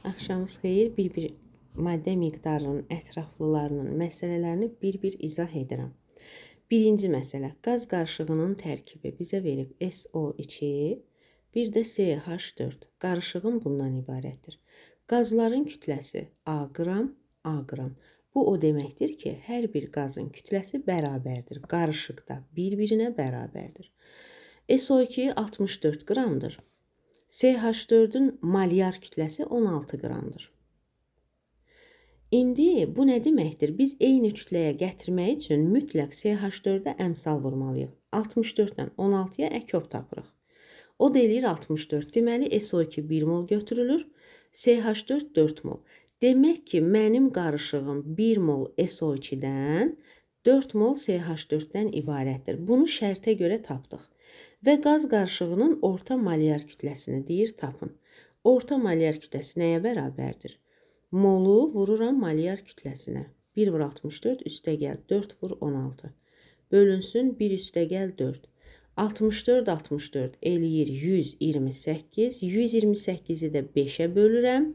Axşamınız xeyir. Bir-bir maddə miqdarının ətraflılarının məsələlərini bir-bir izah edirəm. Birinci məsələ. Qaz qarışığının tərkibi bizə verib SO2, bir də CH4. Qarışığım bundan ibarətdir. Qazların kütləsi A qram, A qram. Bu o deməkdir ki, hər bir qazın kütləsi bərabərdir. Qarışıqda bir-birinə bərabərdir. SO2 64 qramdır. CH4-ün molyar kütləsi 16 qramdır. İndi bu nə deməkdir? Biz eyni kütləyə gətirmək üçün mütləq CH4-ə əmsal vurmalıyıq. 64 ilə 16-ya əkob tapırıq. O da eləyir 64. Deməli, SO2 1 mol götürülür, CH4 4 mol. Demək ki, mənim qarışığım 1 mol SO2-dən 4 mol CH4-dən ibarətdir. Bunu şərtə görə tapdıq. Və qaz qarışığının orta molyar kütləsini deyir, tapın. Orta molyar kütləsi nəyə bərabərdir? Molu vururam molyar kütləsinə. 1 vur 64 üstə gəl 4 vur 16. Bölünsün 1 üstə gəl 4. 64 64 eləyir 128. 128-i də 5-ə bölürəm.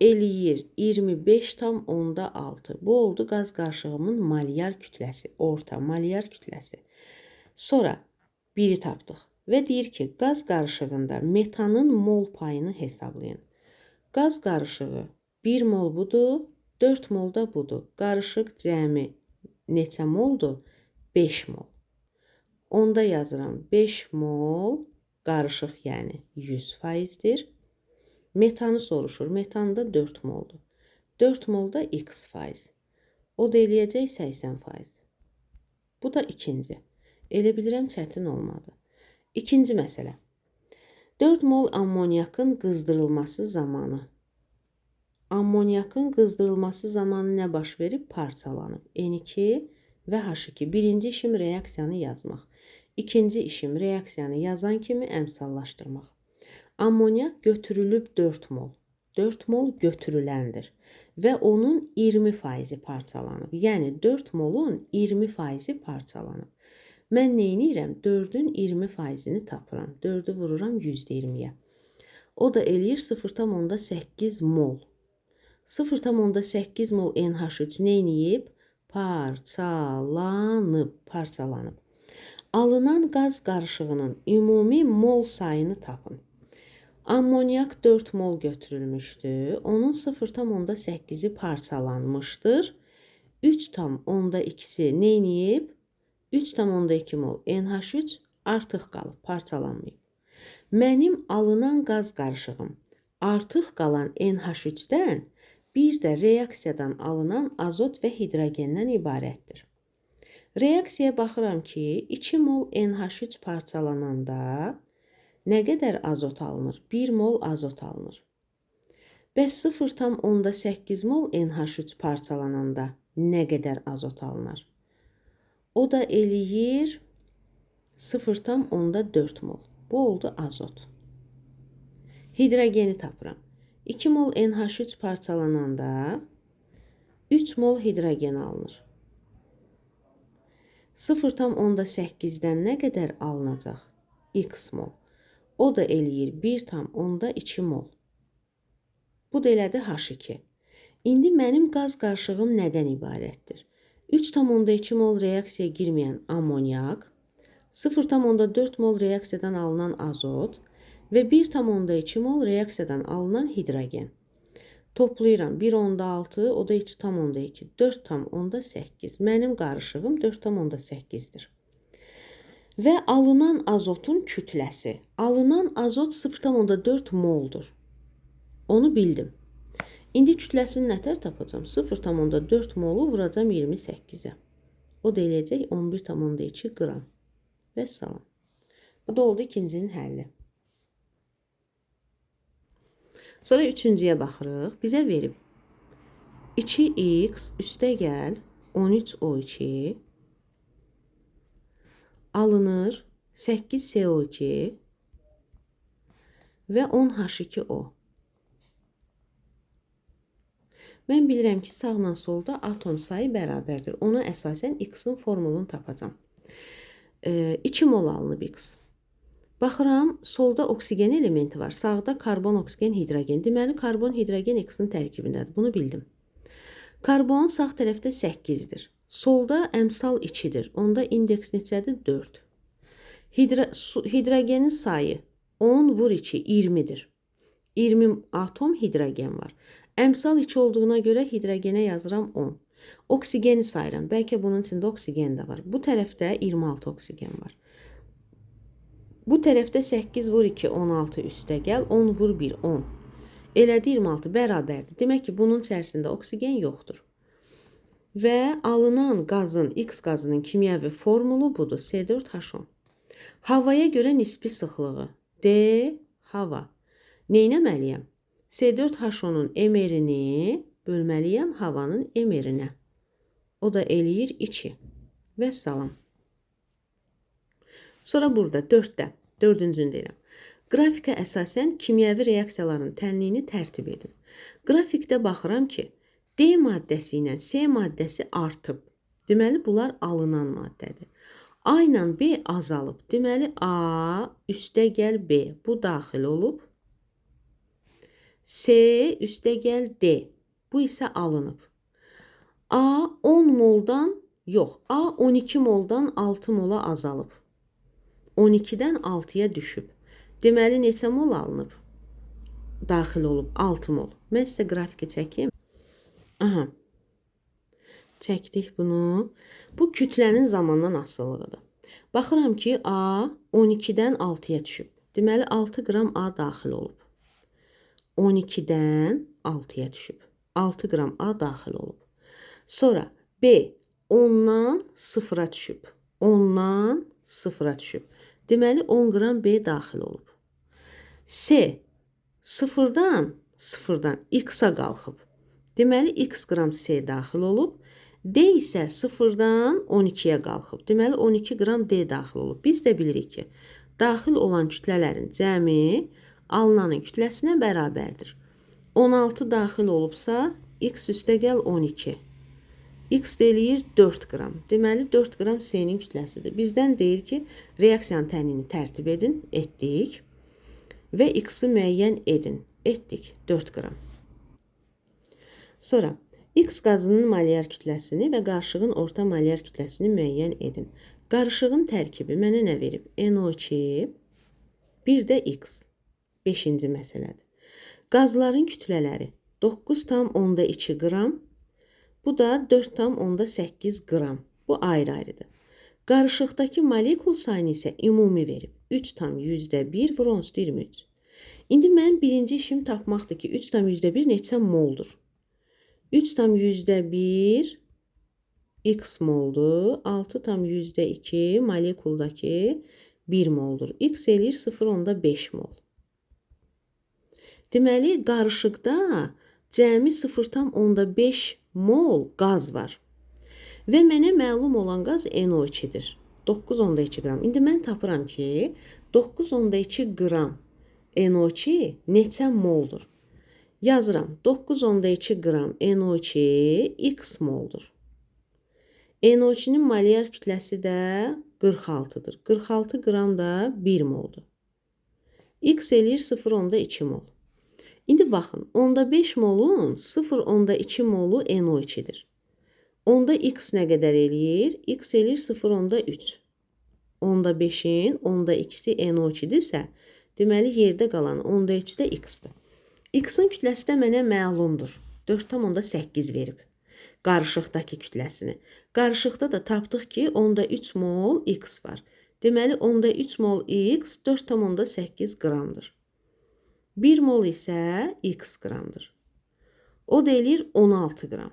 Eləyir 25,6. Bu oldu qaz qarışığımın molyar kütləsi, orta molyar kütləsi. Sonra 1-i tapdıq və deyir ki, qaz qarışığında metanın mol payını hesablayın. Qaz qarışığı 1 mol budur, 4 mol da budur. Qarışıq cəmi neçə moldur? 5 mol. Onda yazıram 5 mol qarışıq, yəni 100%-dir. Metanı soruşur. Metan da 4 moldur. 4 mol da x faiz. O da eləyəcək 80%. Bu da ikinci. Elə bilirəm çətin olmadı. İkinci məsələ. 4 mol ammoniakın qızdırılması zamanı. Ammoniakın qızdırılması zamanı nə baş verib? Parçalanıb. N2 və H2. Birinci işim reaksiyanı yazmaq. İkinci işim reaksiyanı yazan kimi əmsallaşdırmaq. Ammoniak götürülüb 4 mol. 4 mol götürüləndir və onun 20%-i parçalanıb. Yəni 4 molun 20%-i parçalanıb. Mən nə edirəm? 4-ün 20%-ni tapıram. 4-ü vururam %20-yə. O da eləyir 0,8 mol. 0,8 mol NH3 nə eləyib? Parçalanıb, parçalanıb. Alınan qaz qarışığının ümumi mol sayını tapın. Ammoniak 4 mol götürülmüşdü. Onun 0,8-i parçalanmışdır. 3,2-si nə eləyib? 3,2 mol NH3 artıq qalıb, parçalanmayıb. Mənim alınan qaz qarışığım artıq qalan NH3-dən bir də reaksiyadan alınan azot və hidrogendən ibarətdir. Reaksiyaya baxıram ki, 2 mol NH3 parçalananda nə qədər azot alınır? 1 mol azot alınır. Bəs 0,8 mol NH3 parçalananda nə qədər azot alınır? O da eləyir 0,4 mol. Bu oldu azot. Hidrogeni tapıram. 2 mol NH3 parçalananda 3 mol hidrogen alınır. 0,8-dən nə qədər alınacaq? X mol. O da eləyir 1,2 mol. Bu da elədi H2. İndi mənim qaz qarışığım nədən ibarətdir? 3,2 mol reaksiyaya girməyən ammoniak, 0,4 mol reaksiyadan alınan azot və 1,2 mol reaksiyadan alınan hidrogen. Toplayıram 1,6, o da 2,2, 4,8. Mənim qarışığım 4,8-dir. Və alınan azotun kütləsi. Alınan azot 0,4 moldur. Onu bildim. İndi kütləsini nətər tapacam? 0,4 molu vuracam 28-ə. O da eləyəcək 11,2 qram. Vəssalam. Bu da oldu ikincinin həlli. Sonra üçüncüyə baxırıq. Bizə verib 2x üstə gəl 13O2 alınır 8CO2 və 10H2O. Mən bilirəm ki, sağla solda atom sayı bərabərdir. Ona əsasən x-in formulunu tapacam. 2 mol alınıb x. Baxıram, solda oksigen elementi var. Sağda karbon, oksigen, hidrogen. Deməli, karbon, hidrogen X-in tərkibindədir. Bunu bildim. Karbon sağ tərəfdə 8-dir. Solda əmsal 2-dir. Onda indeks neçədir? 4. Hidrogenin sayı 10 vur 2, 20-dir. 20 atom hidrogen var. Əmsal 2 olduğuna görə hidrogenə yazıram 10. Oksigeni sayıram. Bəlkə bunun içində oksigen də var. Bu tərəfdə 26 oksigen var. Bu tərəfdə 8 vur 2, 16 üstə gəl, 10 vur 1, 10. Elədi 26 bərabərdir. Demək ki, bunun içərisində oksigen yoxdur. Və alınan qazın, X qazının kimyəvi formulu budur. C4H10. Havaya görə nisbi sıxlığı. D, hava. Neynəməliyəm? C4H10-un MR-ini bölməliyəm havanın MR-inə. O da eləyir 2. Vəssalam. Sonra burada 4-də, dördüncünü deyirəm. Qrafika əsasən kimyəvi reaksiyaların tənliyini tərtib edin. Qrafikdə baxıram ki, D maddəsi ilə C maddəsi artıb. Deməli, bunlar alınan maddədir. A ilə B azalıb. Deməli, A üstə gəl B. Bu daxil olub. C üstə gəl D. Bu isə alınıb. A 10 moldan, yox, A 12 moldan 6 mola azalıb. 12-dən 6-ya düşüb. Deməli, neçə mol alınıb? Daxil olub 6 mol. Mən sizə qrafiki çəkim. Aha. Çəkdik bunu. Bu kütlənin zamandan asılılığıdır. Baxıram ki, A 12-dən 6-ya düşüb. Deməli, 6 qram A daxil olub. 12-dən 6-ya düşüb. 6 qram A daxil olub. Sonra B 10-dan 0-a düşüb. 10-dan 0-a düşüb. Deməli, 10 qram B daxil olub. C 0-dan X-a qalxıb. Deməli, X qram C daxil olub. D isə 0-dan 12-yə qalxıb. Deməli, 12 qram D daxil olub. Biz də bilirik ki, daxil olan kütlələrin cəmi alınanın kütləsinə bərabərdir. 16 daxil olubsa, X üstə gəl 12. X də eləyir 4 qram. Deməli, 4 qram C-nin kütləsidir. Bizdən deyir ki, reaksiyanın tənliyini tərtib edin. Etdik. Və X-i müəyyən edin. Etdik. 4 qram. Sonra X qazının molyar kütləsini və qarışığın orta molyar kütləsini müəyyən edin. Qarışığın tərkibi mənə nə verib? NO2, bir də X. 5-ci məsələdir. Qazların kütlələri 9,2 qram. Bu da 4,8 qram. Bu ayrı-ayrıdır. Qarışıqdakı molekul sayını isə ümumi verib. 3,1 vur 10 23. İndi mənim birinci işim tapmaqdır ki, 3,1 neçə moldur? 3,1 x moldur. 6,2 molekuldakı 1 moldur. X eləyir 0,5 mol. Deməli, qarışıqda cəmi 0,5 mol qaz var. Və mənə məlum olan qaz NO2-dir. 9,2 qram. İndi mən tapıram ki, 9,2 qram NO2 neçə moldur? Yazıram. 9,2 qram NO2 X moldur. NO2-nin molyar kütləsi də 46-dır. 46 qram da 1 moldur. X eləyir 0,2 mol. İndi baxın, 0,5 molun 0,2 molu NO2-dir. Onda X nə qədər eləyir? X eləyir 0,3. 0,5-in 0,2-si NO2-dirsə, deməli yerdə qalan 0,3 də X-dir. X-in kütləsi də mənə məlumdur. 4,8 verib qarışıqdakı kütləsini. Qarışıqda da tapdıq ki, 0,3 mol X var. Deməli, 0,3 mol X 4,8 qramdır. 1 mol isə X qramdır. O da eləyir 16 qram.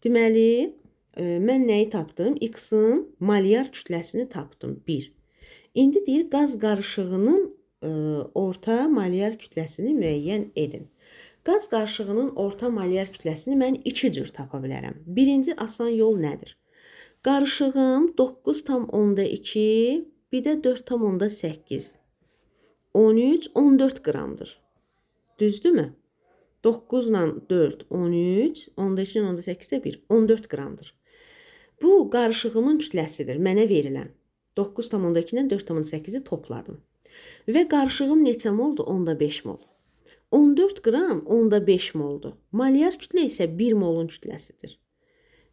Deməli, mən nəyi tapdım? X-in molyar kütləsini tapdım. 1. İndi deyir, qaz qarışığının orta molyar kütləsini müəyyən edin. Qaz qarışığının orta molyar kütləsini mən iki cür tapa bilərəm. Birinci asan yol nədir? Qarışığım 9,2, bir də 4,8. 13, 14 qramdır. Düzdürmü? 9 ilə 4, 13, 10-da 2 10-da 8-də 1, 14 qramdır. Bu qarışığımın kütləsidir, mənə verilən. 9,2 ilə 4,8-i topladım. Və qarışığım neçə moldur? 0,5 mol. 14 qram 0,5 moldur. Molyar kütlə isə 1 molun kütləsidir.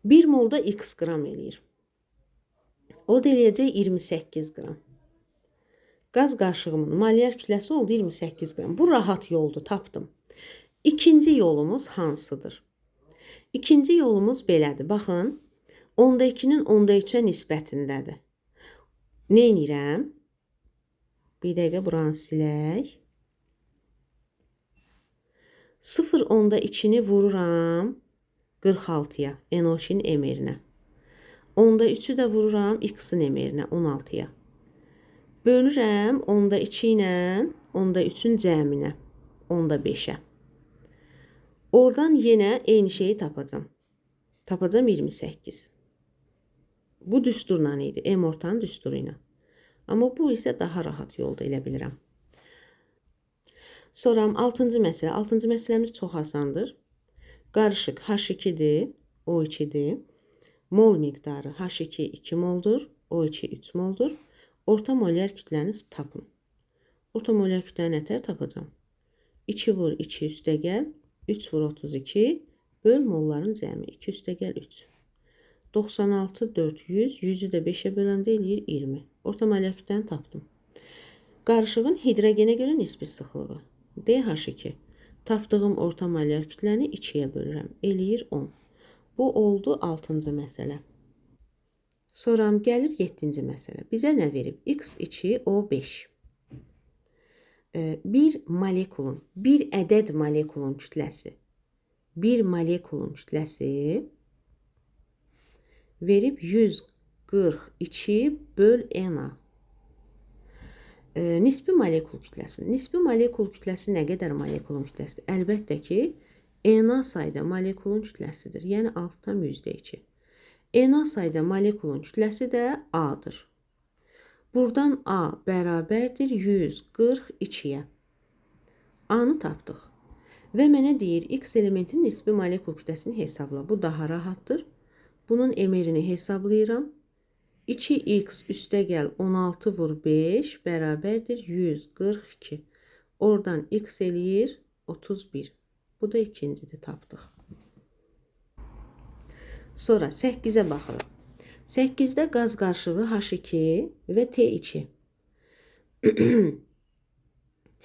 1 molda x qram eləyir. O da eləyəcək 28 qram. Qaz qarışığımın molyar kütləsi oldu 28 qram. Bu rahat yoldur, tapdım. İkinci yolumuz hansıdır? İkinci yolumuz belədir. Baxın, 0,2-nin 0,3-ə nisbətindədir. Nə edirəm? Bir dəqiqə buranı silək. 0,2-ni vururam 46-ya, NO2-nin MR-inə. 0,3-ü də vururam X-in MR-inə, 16-ya. Bölürəm 0,2 ilə 0,3-ün cəminə, 0,5-ə. Oradan yenə eyni şeyi tapacam. Tapacam 28. Bu düsturla idi, M ortanın düsturu ilə. Amma bu isə daha rahat yolda elə bilirəm. Sonra 6-cı məsələ. 6-cı məsələmiz çox asandır. Qarışıq H2-dir, O2-dir. Mol miqdarı H2 2 moldur, O2 3 moldur. Orta molyar kütləni tapın. Orta molyar kütləni nətər tapacam? 2 vur 2 üstə gəl, 3 vur 32, böl molların cəmi 2 üstə gəl 3. 96, 400, 100-ü də 5-ə böləndə eləyir 20. Orta molyar kütləni tapdım. Qarışığın hidrogenə görə nisbi sıxlığı DH2. Tapdığım orta molyar kütləni 2-yə bölürəm. Eləyir 10. Bu oldu 6-cı məsələ. Sonra gəlir 7-ci məsələ. Bizə nə verib? X2O5. Bir molekulun, bir ədəd molekulun kütləsi. Bir molekulun kütləsi verib 142 böl Na. Nisbi molekul kütləsi. Nisbi molekul kütləsi nə qədər molekulun kütləsidir? Əlbəttə ki, Na sayda molekulun kütləsidir. Yəni 6,2. Na sayda molekulun kütləsi də A-dır. Buradan A bərabərdir 142-yə. A-nı tapdıq. Və mənə deyir, X elementinin nisbi molekul kütləsini hesabla. Bu daha rahatdır. Bunun MR-ini hesablayıram. 2x üstə gəl 16 vur 5 bərabərdir 142. Oradan x eləyir 31. Bu da ikincidir, tapdıq. Sonra 8-ə baxırıq. 8-də qaz qarışığı H2 və T2.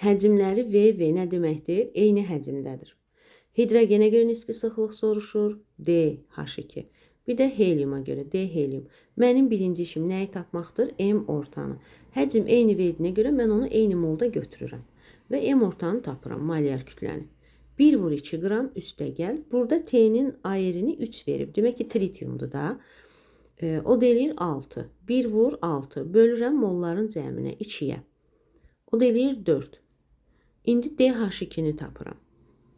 Həcmləri V, V nə deməkdir? Eyni həcmdədir. Hidrogenə görə nisbi sıxlıq soruşur. D, H2. Bir də heliuma görə D helium. Mənim birinci işim nəyi tapmaqdır? M ortanı. Həcm eyni verdiyinə görə mən onu eyni molda götürürəm. Və M ortanı tapıram, molyar kütləni. 1 vur 2 qram üstə gəl. Burada T-nin ayerini 3 verib. Demək ki, tritiumdur da. O da eləyir 6. 1 vur 6. Bölürəm molların cəminə 2-yə. O da eləyir 4. İndi DH2-ni tapıram.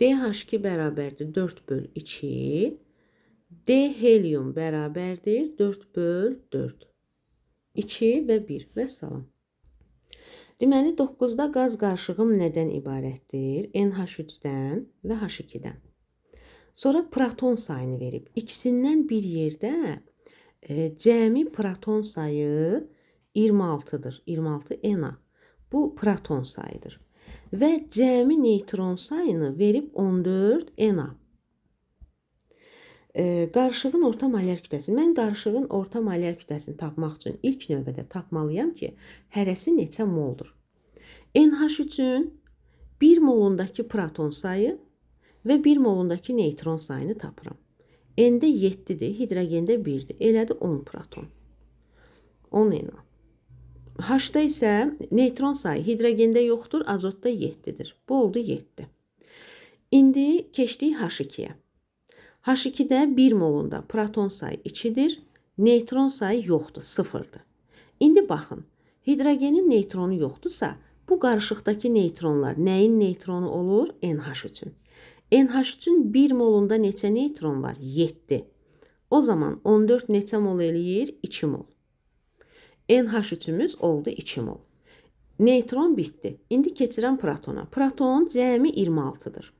DH2 bərabərdir 4 böl 2. D helium bərabərdir 4 böl 4. 2 və 1 və salam. Deməli 9-da qaz qarışığım nədən ibarətdir? NH3-dən və H2-dən. Sonra proton sayını verib. İkisindən bir yerdə cəmi proton sayı 26-dır. 26 Na. Bu proton sayıdır. Və cəmi neytron sayını verib 14 Na. Qarışığın orta molyar kütləsi. Mən qarışığın orta molyar kütləsini tapmaq üçün ilk növbədə tapmalıyam ki, hərəsi neçə moldur. NH3-ün 1 molundakı proton sayı və 1 molundakı neytron sayını tapıram. N-də 7-dir, hidrogendə 1-dir. Elədir 10 proton. 10 Na. H-da isə neytron sayı hidrogendə yoxdur, azotda 7-dir. Bu oldu 7. İndi keçdik H2-yə. H2-də 1 molunda proton sayı 2-dir, neytron sayı yoxdur, 0-dır. İndi baxın, hidrogenin neytronu yoxdursa, bu qarışıqdakı neytronlar nəyin neytronu olur? NH3-ün. NH3-ün 1 molunda neçə neytron var? 7. O zaman 14 neçə mol eləyir? 2 mol. NH3-ümüz oldu 2 mol. Neytron bitdi. İndi keçirəm protona. Proton cəmi 26-dır.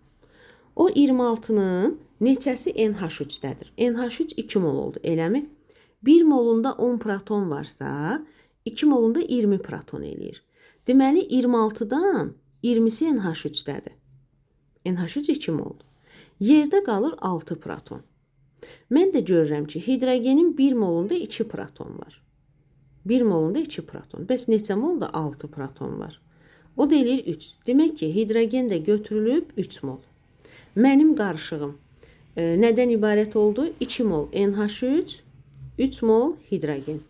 O 26-nın neçəsi NH3-dədir? NH3 2 mol oldu, eləmi? 1 molunda 10 proton varsa, 2 molunda 20 proton eləyir. Deməli, 26-dan 20-si NH3-dədir. NH3 2 moldur. Yerdə qalır 6 proton. Mən də görürəm ki, hidrogenin 1 molunda 2 proton var. 1 molunda 2 proton. Bəs neçə molda 6 proton var? O da eləyir 3. Demək ki, hidrogen də götürülüb 3 mol. Mənim qarışığım nədən ibarət oldu? 2 mol NH3, 3 mol hidrogen.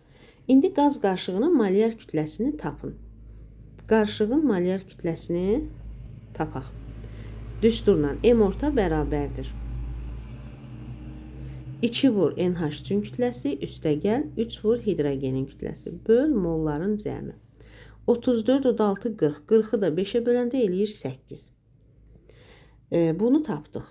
İndi qaz qarışığının molyar kütləsini tapın. Qarışığın molyar kütləsini tapaq. Düsturla M orta bərabərdir. 2 vur NH3-ün kütləsi, üstə gəl 3 vur hidrogenin kütləsi. Böl molların cəmi. 34, o da 6, 40. 40-ı da 5-ə böləndə eləyir 8. Bunu tapdıq.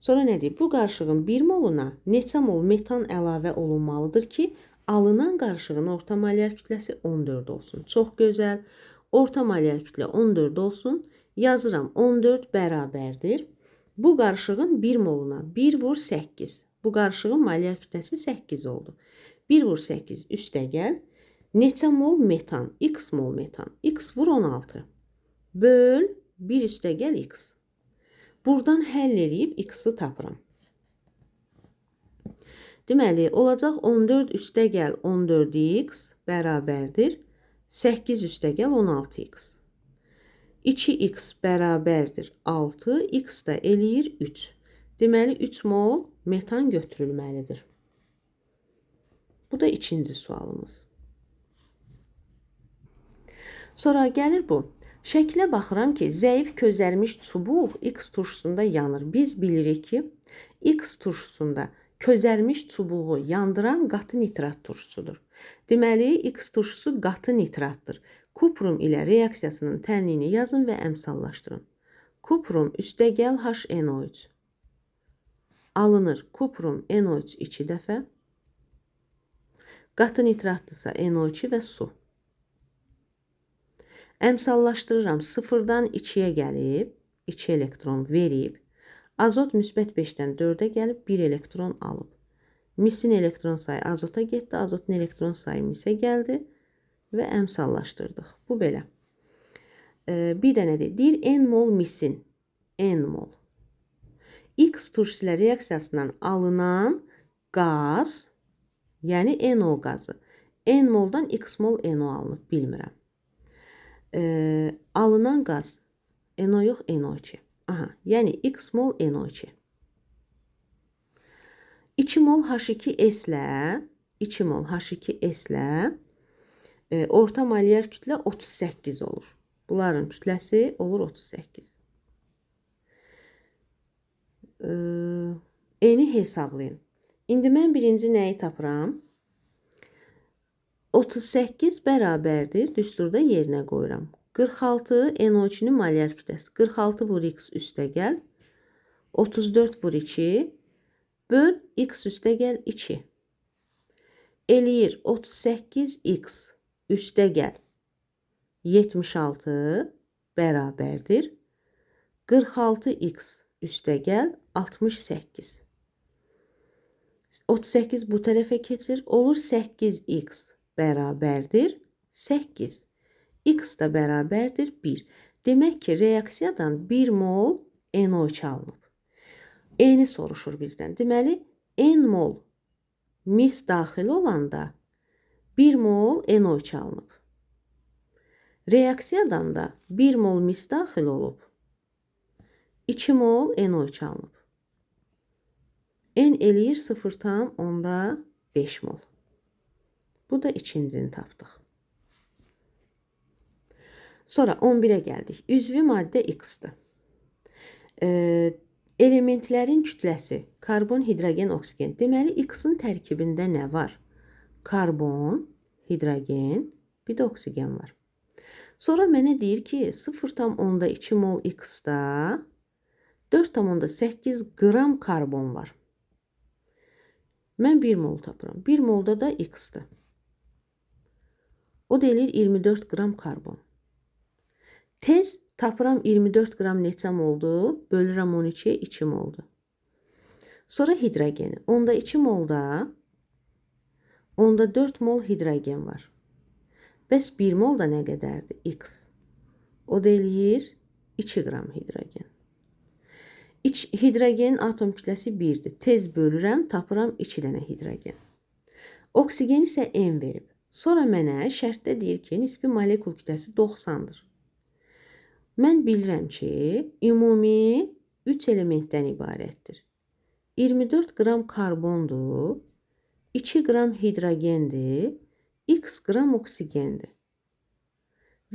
Sonra nə deyir? Bu qarışığın 1 moluna neçə mol metan əlavə olunmalıdır ki, alınan qarışığın orta molyar kütləsi 14 olsun. Çox gözəl. Orta molyar kütlə 14 olsun. Yazıram 14 bərabərdir. Bu qarışığın 1 moluna 1 vur 8. Bu qarışığın molyar kütləsi 8 oldu. 1 vur 8 üstə gəl. Neçə mol metan? X mol metan. X vur 16. Böl 1 üstə gəl X. Buradan həll eləyib X-i tapıram. Deməli, olacaq 14 üstə gəl 14X bərabərdir. 8 üstə gəl 16X. 2X bərabərdir 6, X də eləyir 3. Deməli, 3 mol metan götürülməlidir. Bu da ikinci sualımız. Sonra gəlir bu. Şəklə baxıram ki, zəif közərmiş çubuq X turşusunda yanır. Biz bilirik ki, X turşusunda közərmiş çubuğu yandıran qatı nitrat turşusudur. Deməli, X turşusu qatı nitratdır. Kuprum ilə reaksiyasının tənliyini yazın və əmsallaşdırın. Kuprum üstəgəl HNO3. Alınır kuprum NO3 2 dəfə. Qatı nitratdırsa NO2 və su. Əmsallaşdırıram. 0-dan 2-yə gəlib, 2 elektron verib. Azot müsbət 5-dən 4-ə gəlib, 1 elektron alıb. Misin elektron sayı azota getdi, azotun elektron sayı misə gəldi və əmsallaşdırdıq. Bu belə. Bir dənə də deyir N mol misin. N mol. X turşusu ilə reaksiyasından alınan qaz, yəni NO qazı. N moldan X mol NO alınıb, bilmirəm. Alınan qaz NO yox, NO2. Aha, yəni X mol NO2. 2 mol H2S ilə 2 mol H2S ilə orta molyar kütlə 38 olur. Bunların kütləsi olur 38. N-i hesablayın. İndi mən birinci nəyi tapıram? 38 bərabərdir. Düsturda yerinə qoyuram. 46 NO2-nin molyar kütləsi. 46 vur x üstə gəl. 34 vur 2. Böl x üstə gəl 2. Eləyir 38x üstə gəl. 76 bərabərdir. 46x üstə gəl 68. 38 bu tərəfə keçir. Olur 8x bərabərdir 8. X da bərabərdir 1. Demək ki, reaksiyadan 1 mol NO2 alınıb. N-i soruşur bizdən. Deməli, N mol mis daxil olanda 1 mol NO2 alınıb. Reaksiyadan da 1 mol mis daxil olub, 2 mol NO2 alınıb. N eləyir 0,5 mol. Bu da ikincini tapdıq. Sonra 11'e gəldik. Üzvü maddə X-dir. Elementlərin kütləsi karbon, hidrogen, oksigen. Deməli, X-in tərkibində nə var? Karbon, hidrogen, bir də oksigen var. Sonra mənə deyir ki, 0,2 mol X-da 4,8 qram karbon var. Mən 1 mol tapıram. 1 molda da X-dir. O da eləyir 24 qram karbon. Tez tapıram 24 qram neçə moldu? Bölürəm 12-yə 2 moldu. Sonra hidrogeni. Onda 2 molda onda 4 mol hidrogen var. Bəs 1 mol da nə qədərdir? X. O da eləyir 2 qram hidrogen. Hidrogenin atom kütləsi 1-dir. Tez bölürəm, tapıram 2 dənə hidrogen. Oksigen isə M verib. Sonra mənə şərtdə deyir ki, nisbi molekul kütləsi 90-dır. Mən bilirəm ki, ümumi 3 elementdən ibarətdir. 24 qram karbondur, 2 qram hidrogendir, x qram oksigendir.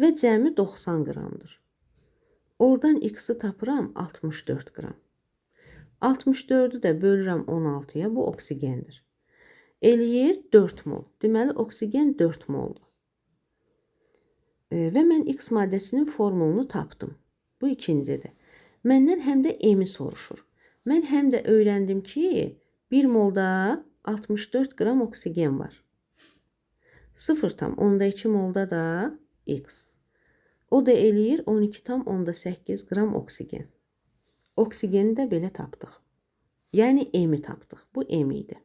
Və cəmi 90 qramdır. Oradan x-i tapıram 64 qram. 64-ü də bölürəm 16-ya, bu oksigendir. Eləyir 4 mol. Deməli, oksigen 4 moldur. Və mən X maddəsinin formulunu tapdım. Bu ikincidir. Məndən həm də M-i soruşur. Mən həm də öyrəndim ki, 1 molda 64 qram oksigen var. 0,2 molda da X. O da eləyir 12,8 qram oksigen. Oksigeni də belə tapdıq. Yəni M-i tapdıq. Bu M idi.